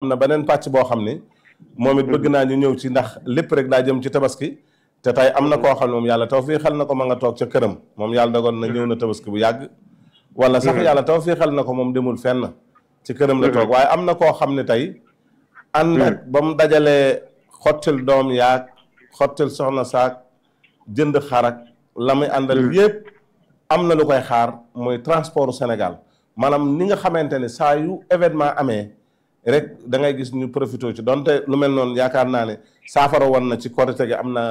am na beneen pàcc boo xam ni moom it bëgg naa ñu ñëw ci ndax lépp rek daa jëm ci tabaski te tey am na koo xam ne moom yàlla taw fii xel na ko ma nga toog ca këram moom yàlla dogoon na ñëw na tabaski bu yàgg wala sax yàlla taw fii xel na ko moom demul fenn ci këram la toog waaye am na koo xam ne tey ànd ak ba mu dajalee xottil doom yaag xottil soxna saak jënd xarak la muy àndal yépp am na lu koy xaar mooy transportu Sénégal maanaam ni nga xamante ne saa yu événement amee rek da ngay gis ñu profité ci donte lu mel noonu yaakaar naa ne saafara woon na ci Korite gi am na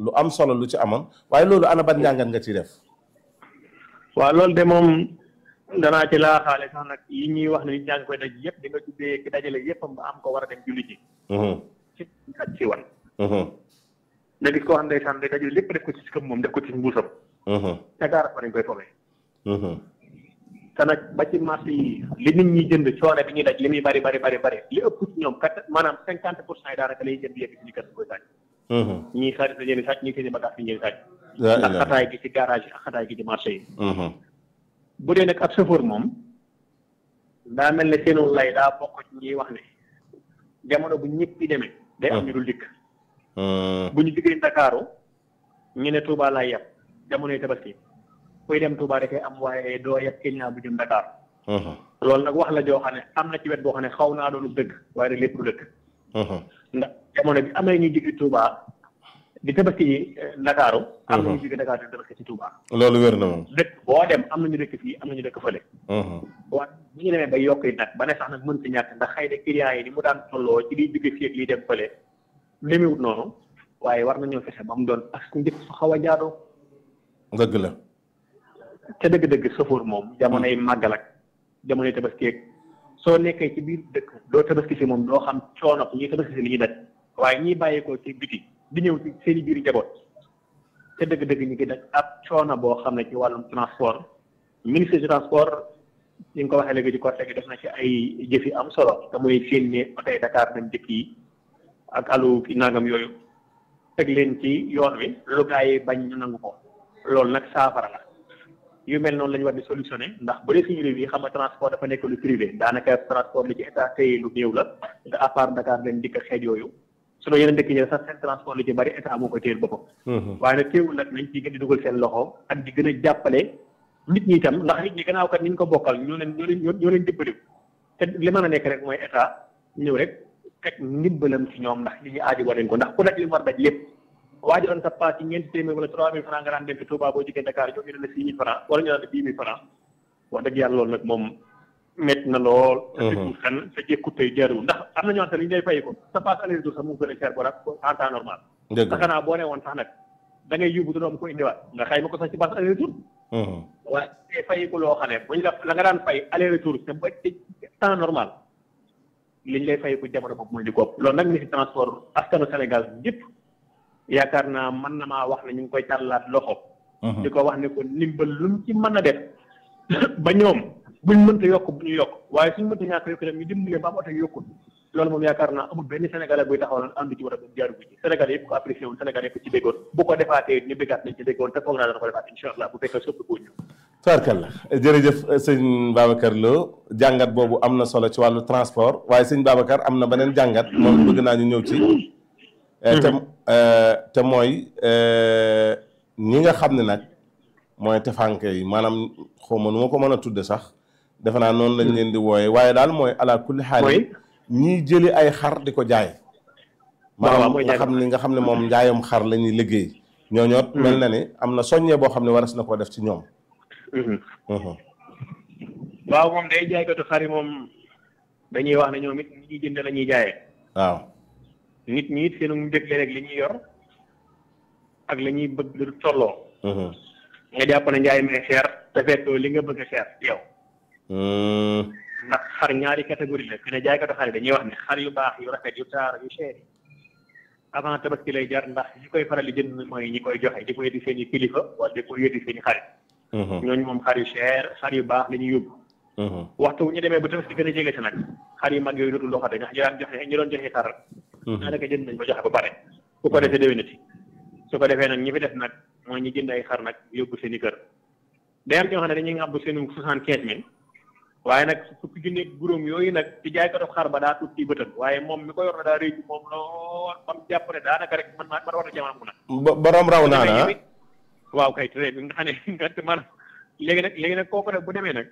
lu am solo lu ci amoon waaye loolu ana ban njàngat nga ciy def. waaw loolu de moom danaa ci laaxaale sax nag yi ñuy wax ne nit ñaa ngi koy daj yëpp di nga tuddee ki dajale yëpp ba am ko war a dem julli ji. ci ak ci wan. nga gis koo xam ne day dajale lépp def ko ci këm moom def ko ci mbuusam. te gaara fa dañ koy fomee. te nag ba ci marché yi li nit ñi jënd coono bi ñuy daj li muy bari li ëpp ci ñoom maanaam 50% yi daanaka lay jënd yëpp ci ñu kat koy sàcc. ñii xarit la jënd sàcc ñii seen i bagage yi ñëw sàcc. ndax xataay gi ci garage yi ak xataay gi ci marché yi. bu dee nag ab chauffeur moom daa mel ne seenu lay daa bokk ci ñuy wax ne jamono bu ñëpp di demee day am ñu dul dikk. bu ñu diggee Ndakaaru ñu ne Touba laay yem jamonoy tabaski kuy dem Touba da koy am waaye doo yeb Kenya bu jëm Dakar. loolu nag wax la joo xam ne am na ci wet boo xam ne xaw naa doonu dëgg waaye nag lépp lu dëgg. ndax jamono bi am na ñuy jóge Touba di tabaski Ndakaaru. am na ñu jóge Dakar di tabaski ci Touba. loolu wér na moom. dëkk boo dem am na ñu dëkk fii am na ñu dëkk fële. waaye bu ñu demee ba yokk yi nag ba ne sax nag mën si ñàkk ndax xëy na clients yi ni mu daan tolloo ci liy jóge fii ak liy dem fële lemiwut noonu waaye war nañoo fexe ba mu doon parce que njëkk su xaw a jaadoo. dëgg la. te dëgg-dëgg sëfoor moom jamonoy màggal ak jamonoy tabaski ak soo nekkee ci biir dëkk doo tabaski si moom doo xam coono ñuy tabaski si li ñuy daj waaye ñiy bàyyeekoo ci biti di ñëw ci seen i biir njaboot te dëgg-dëgg ñu ngi daj ab coono boo xam ne ci wàllum transport ministre du transport ñu ngi ko waxee léegi ci Korite gi def na ci ay jëf yi am solo te muy seen ne otey Dakar dem dëkk yi ak alu ki nangam yooyu teg leen ci yoon wi lu gaa yi bañ ñu nangu ko loolu nag saafara la yu mel noonu la ñu war di solutionné ndax bu dee suñu réew yi xam nga transport dafa nekk lu privé daanaka transport li ci état tey lu néew la nga à part Dakar leen dikk xeet yooyu sinon yeneen dëkk yi sax seen transport li ci bari état moo koy téyel boppam. waaye nag teewul nag nañ ciy gën di dugal seen loxo ak di gën a jàppale nit ñi itam ndax nit ñi gannaaw kat ni ñu ko bokkal ñoo leen dimbali te li mën a nekk rek mooy état ñëw rek teg ndimbalam ci ñoom ndax li ñu aaji war nañ ko ndax ku daj li mu war daj lépp waaji doon sa paas ci ñeenti téeméer wala 3000 francs nga daan dem ci Touba boo jógee Dakar jox ñu ne la 6000 francs wala ñu naan la 10 000 francs wax dëgg yàlla loolu nag moom métti na lool. te fenn sa jékkut tey jaarul ndax am na ñoo xam ne li ñu lay fay ko sa paas aller retour sax mu gën a cher bu rek en temps normal. dëgg la xanaa boo nee woon sax nag da ngay yóbbu doom ko indiwaat nga xayma ko sax ci paas aller retour. waaye tey fay ko loo xam ne bu ñu la nga daan fay aller retour te ba ci temps normal li ñu lay fay ko jamono boobu mooy di ko loolu nag ministre transport askanu Sénégal yëpp. yaakaar naa mën na maa wax ne ñu ngi koy tàllaat loxo. di ko wax ne ko ndimbal lu mu ci mën a def ba ñoom buñ mënta yokk bu ñu yokk waaye suñ mënta ñàkk yokk dem ñu dimbale ba am oto yokkul loolu moom yaakaar naa amul benn Sénégalais buy taxaw ànd ci war a jaaru bu ci Sénégal yëpp ko apprécié wul Sénégal yëpp ci déggoon bu ko defaatee ñu déggaat nañ ci déggoon te foog naa dana ko defaat incha allah bu fekkee soppi ko ñu. tubaarkalla jërëjëf sëñ Babacar Lo jàngat boobu am na solo ci wàllu transport waaye sëñ Babacar am na beneen jàngat moom bëgg naa ñu ñëw ci. te mooy ñi nga xam ne nag mooy tefanke yi maanaam xaw ma nu ma ko mën a tudde sax defe naa noonu lañ leen di wooye waaye daal mooy ala kulli xaal ñiy jëli ay xar di ko jaay maanaam nga xam ne moom njaayam xar la ñuy liggéey ñooñoot mel na ni am na soññee boo xam ne waras na ko def ci ñoom waaw moom day jaaykatu xar yi moom dañuy wax ne ñoom it ñi jënd la ñuy jaayee waaw nit ñi it seenu dégle rek li ñuy yor ak la ñuy bëgg lu tolloo. nga jàpp ne njaay mee cher te fekk li nga bëgg a cher yow. ndax xar ñaari catégorie la fi ne jaaykatu xar yi dañuy wax ne xar yu baax yu rafet yu taar yu cher yi avant tabaski lay jar ndax ñi koy faral di jënd mooy ñi koy joxe di ko yëti seen i kilifa wala di ko yëti seen i xarit. ñooñu moom xar yu cher xar yu baax la ñuy yóbbu. waxtu ñu demee ba tabaski gën a jege si nag xar yu mag yooyu dootul doxate ndax ñu doon joxe xar. daanaka jënd nañ ba joxe ba pare bu ko defee déwénati su ko defee nag ñi fi def nag mooy ñi jënd ay xar nag yóbbu seen i kër day am ñoo xam ne dañuy ngàbbu seen 75 000 waaye nag fukki junni juróom yooyu nag ci jaaykatu xar ba daa tuuti bëtam waaye moom mi ko yor na daa rëy ci moom lool ba mu jàpp ne daanaka rek man war na jamono mu nag. borom raw naa na waaw kay très bien nga xam ne nga maanaam léegi nag kooku nag bu demee nag.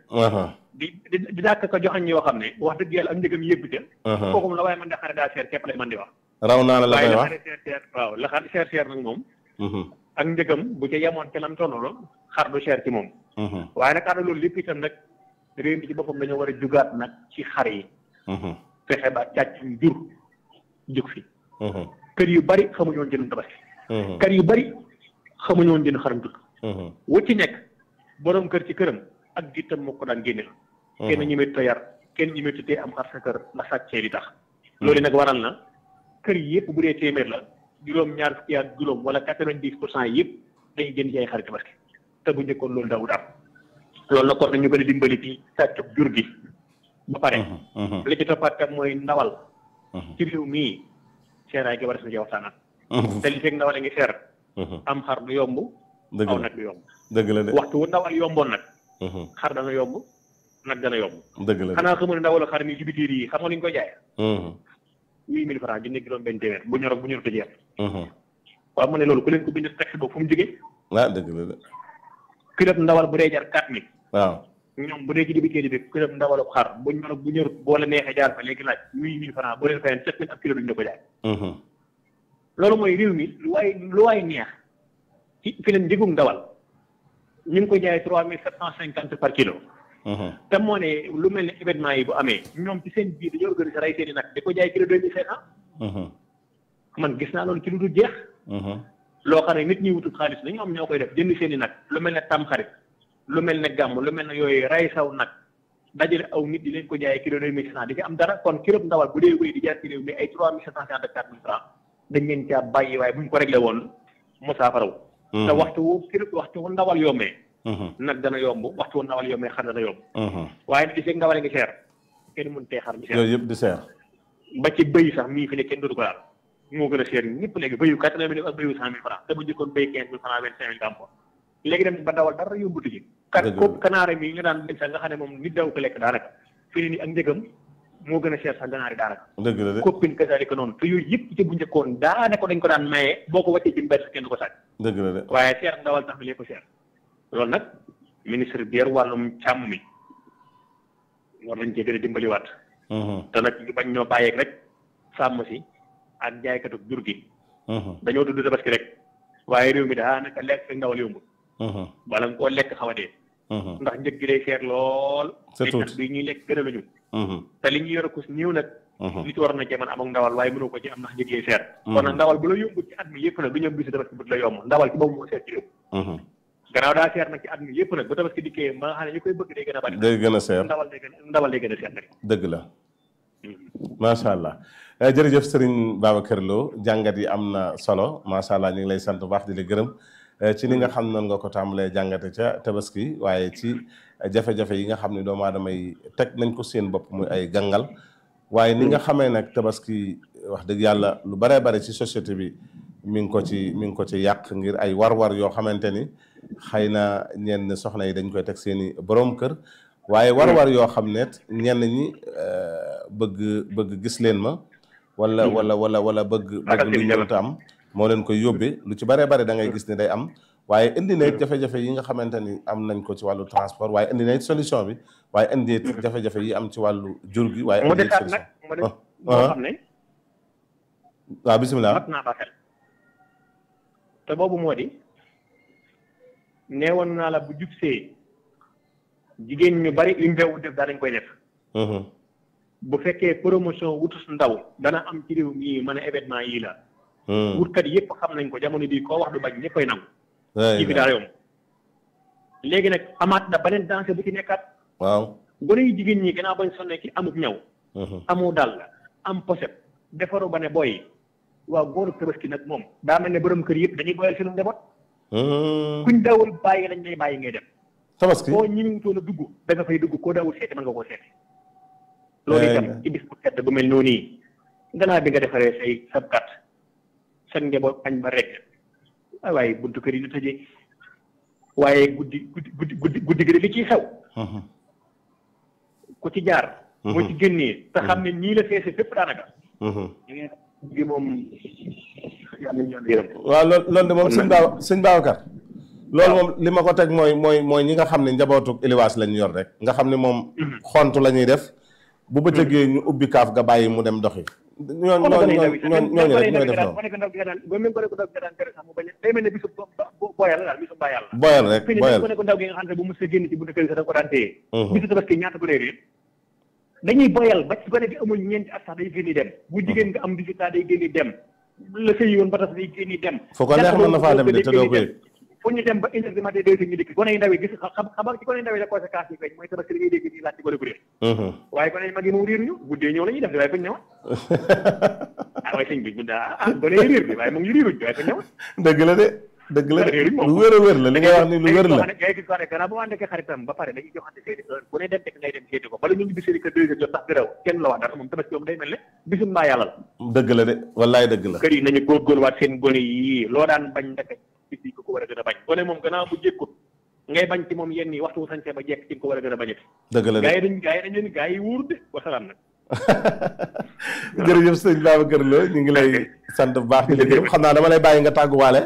di dàkk ko joxañ yoo xam ne wax dëgg yàlla ak njëgam yëggu ca. kooku moom la waaye man de xare daa seer képp lay man di wax. raw naa la koy wax waaye la xare seer waaw la xare seer nag moom. ak njëgam bu ca yemoon ca lam tolloo xar du seer ci moom. waaye nag ànd loolu lépp itam nag réew mi ci boppam dañoo war a jugaat nag ci xar yi. fexe ba càccum jur jug fi. kër yu bari xamuñu woon jënd tabaski. kër yu bari xamuñu woon jënd xaram jur. wu ci nekk borom kër ci këram ak gittam moo ko daan génne. kenn ñi métti yar kenn ñi métti am xar sa kër ndax sàccee di tax. loolu nag waral na kër yi yëpp bu dee téeméer la juróom-ñaar fukki ak juróom wala 90% yëpp dañuy jënd ci ay xarit tabaski te bu njëkkoon loolu daawul am. loolu la kon nañu gën a dimbali ci sàccub jur gi. ba pare. li ci toppaat kat mooy ndawal. ci réew mii seeraay gi war na ci waxtaanaat. te li fekk ndawal a ngi seer. am xar du yomb. dëgg la aw nag du yomb. dëgg la de waxtu wu ndawal yomboon nag. xar dana yomb nag dana yomb. dëgg la de xanaa xamul ne ndawalu xar mi ci biir yi xam nga ni ñu koy jaayee. 8000 francs junni juróom benn téeméer bu ñor ak bu ñor te jeex. waaw mu ne loolu ku leen ko bind texte boobu fu mu jógee. dëgg la de. kilo ndawal bu dee jar 4000. waaw ñoom bu dee ci dibiteeri bi kilo ndawalu xar bu ñor bu ñor boo la neexee jaar fa léegi laaj 8000 francs boo leen fayeen 7000 ak kilo duñ la ko jaay. loolu mooy réew mi lu waay neex ci fi leen njëgum ndawal ñu ngi ko jaay 3750 par kilo. te moo ne lu mel ne événement yi bu amee ñoom ci seen biir dañoo organiser rey seen i nag di ko jaay kilo 2500. man gis naa loolu ci lu dul jeex. loo xam ne nit ñi wutul xaalis la ñoom ñoo koy def jënd seen i nag lu mel ne tamxarit lu mel ne gàmm lu mel ne yooyu rey saw nag dajale aw nit di leen ko jaayee kilo 2500 di ci am dara kon kilo ndawal bu dee wéy di jaar ci réew mi ay 3750 ak 4000 francs dañ leen caa bàyyi waaye bu ñu ko réglé woon musaafaraw. te waxtu wu ndawal yombee. nag dana yomb waxtu wu ndawal yombee xar dana yomb. waaye nag di fekk ndawal ngi seer kenn mënut tee xar mi seer. yooyu yëpp di seer. ba ci bëy sax mii fi ne kenn dootu ko daal moo gën a seer ñëpp léegi bëyu 80 000 ak bëyu 100 000 francs te bu njëkkoon bëy 15 000 francs 25 000 gàmpo léegi dem ba ndawal dara yombutu ji. kooku kanaare mi nga daan dem sax nga xam ne moom nit daw ko lekk daanaka fi ne nii ak njëgam moo gën a seer sax ganaari daanaka. dëgg la de koppin kasaalika noonu te yooyu yëpp ci bu njëkkoon daanaka dañ ko daan maye boo ko wàccee ci mbedd kenn du ko sàcc. dëgg la de waaye seer ndawal tax bi lépp seer loolu nag ministre bi yor wàllum càmm mi war nañ cee gën a dimbaliwaat. te nag ñu bañ ñoo bàyyeeg rek sàmm si ak jaaykatu jur gi. dañoo tudd tabaski rek waaye réew mi daanaka lekk fekk ndawal yombul. bala nga koo lekk xaw a dee. ndax njëg gi day seer lool. surtout bi ñuy lekk gën a lañu. te li ñu yor ko si ñëw nag. li ci war na cee mën am ak ndawal waaye mënoo ko ci am ndax njëg yi seer. kon nag ndawal bu la yombul ci at mi yëpp nag du ñëw bisu tabaski bu la yomb ndawal ci boobu moo seer ci réew. gannaaw daa seer nag ci at mi yëpp nag bu tabaski dikkee ba nga xam ne ñu koy bëgg day gën a bari. day gën a seer ndawal day gën a seer nag. dëgg la macha allah jërëjëf Serigne Babacar Lo jàngat yi am na solo macha allah ñu ngi lay sant bu baax di la gërëm ci ni nga xam noonu nga ko tàmbalee jàngate ca tabaski waaye ci jafe-jafe yi nga xam ne doomu aadama yi teg nañ ko seen bopp muy ay gàngal waaye ni nga xamee nag tabaski wax dëgg yàlla lu baree bare ci société bi mi ngi ko ci yàq ngir ay war-war yoo xamante ni xëy na ñenn soxna yi dañ koy teg seen i borom kër waaye war-war yoo xam ne ñenn ñi bëgg gis leen ma wala bëgg lu ñëwta am moo leen koy yóbbee lu ci baree bare da ngay gis ni day am waaye indi na it jafe-jafe yi nga xamante ni am nañ ko ci wàllu transport waaye indi na it solution bi waaye indi it jafe-jafe yi am ci wàllu jur gi waaye mu desaat nag mu des boo xam ne waaw bisimilah mat naa ba xel te boobu moo di neewoon naa la bu jub see jigéen ñu bari li ñu feewu def daa dañ koy def bu fekkee promotion wutus ndaw dana am ci réew mii mën a événement yii la wutkat yëpp xam nañ ko jamono bii koo wax du bañ ñëppay nangu ci fi daa yomb léegi nag amaat na beneen danse bu ci nekkaat waaw gone yu jigéen ñi gannaaw bañ sonnee ci amuk ñaw amu dal am poset defaru ba ne booy waaw góoru tabaski nag moom daa mel ne borom kër yëpp dañuy boyal seenu njaboot kuñ dawul bàyyi lañ lay bàyyi ngay dem tabaski koo ñi ngi toon a dugg da nga fay dugg koo dawul seeti mën nga koo seeti loolu itam ci bis bu tedd bu mel noonu nii gannaaw bi nga defaree say sab kat sa njaboot añ ba rek waaye buntu kër yi na tëjee waaye guddi gi li ciy xew ku ci jaar boo ci génnee te xam ne ñii la feese fépp daanaka gi moom yàlla ñu yërëm waaw loolu de moom sëñ Babacar loolu moom li ma ko teg mooy ñi nga xam ne njabootu Iliwaas lañ yor rek nga xam ne moom xont la ñuy def bu bëccëgee ñu ubbi kaaf nga bàyyi mu dem doxi ñooñu rek ñooy def boyal rek boyal ko ndaw gi nga xam ne bu mos a génn ci buntu kër gi da ko daan téye bisu tabaski ñaata ko réer dañuy boyal ba ci gone gi amul ñeenti at sax day génni dem bu jigéen nga am 18 ans day génni dem la sëy yoon ba tax day génni dem foo ko neex mën na faa dem de te doo ko yëg fu ñu dem ba une heure du matin deux heures ñu dikk gone yi ndaw yi gis xam ci gone yi ndaw yi la conséquence yi feeñ mooy tabaski li ngay dégg nii laaj ci gone gu réer waaye gone yi mag yi moom réer ñu guddee ñëw la ñuy def waaye fañ ñëwoon waaye sëñ bi gone yi réer bi waaye moom ñu réeruñ waaye fañ ñëwoon dëgg la de dëgg la lu wér a wér la li ngay wax ni lu wér la ngay gis ko ne gannaaw ba mu àndee xaritam ba pare dañuy joxante seeni heure bu ne dem tekk ngay dem seeti ko bala ñu ngi bisee que 2 heures jot sax gërëw kenn la wax dara moom tabaski moom day mel ne bisum mbaa yàlla la dëgg la de wallaay dëgg la kër yi nañu góorgóorluwaat seen gone yi loo daan bañ ndaka bis ko war a gën a bañ gone moom gannaaw bu jékkut ngay bañ ci moom yenn yi waxtu wu sañse ba jekk ci ko war a gën a bañati dëgg la de gaa yi wóor de wasalaam nag jërëjëf sëñ Babacar Lo ñu ngi lay sant bu baax di la gërëm xam naa dama lay bàyyi nga tàgguwaale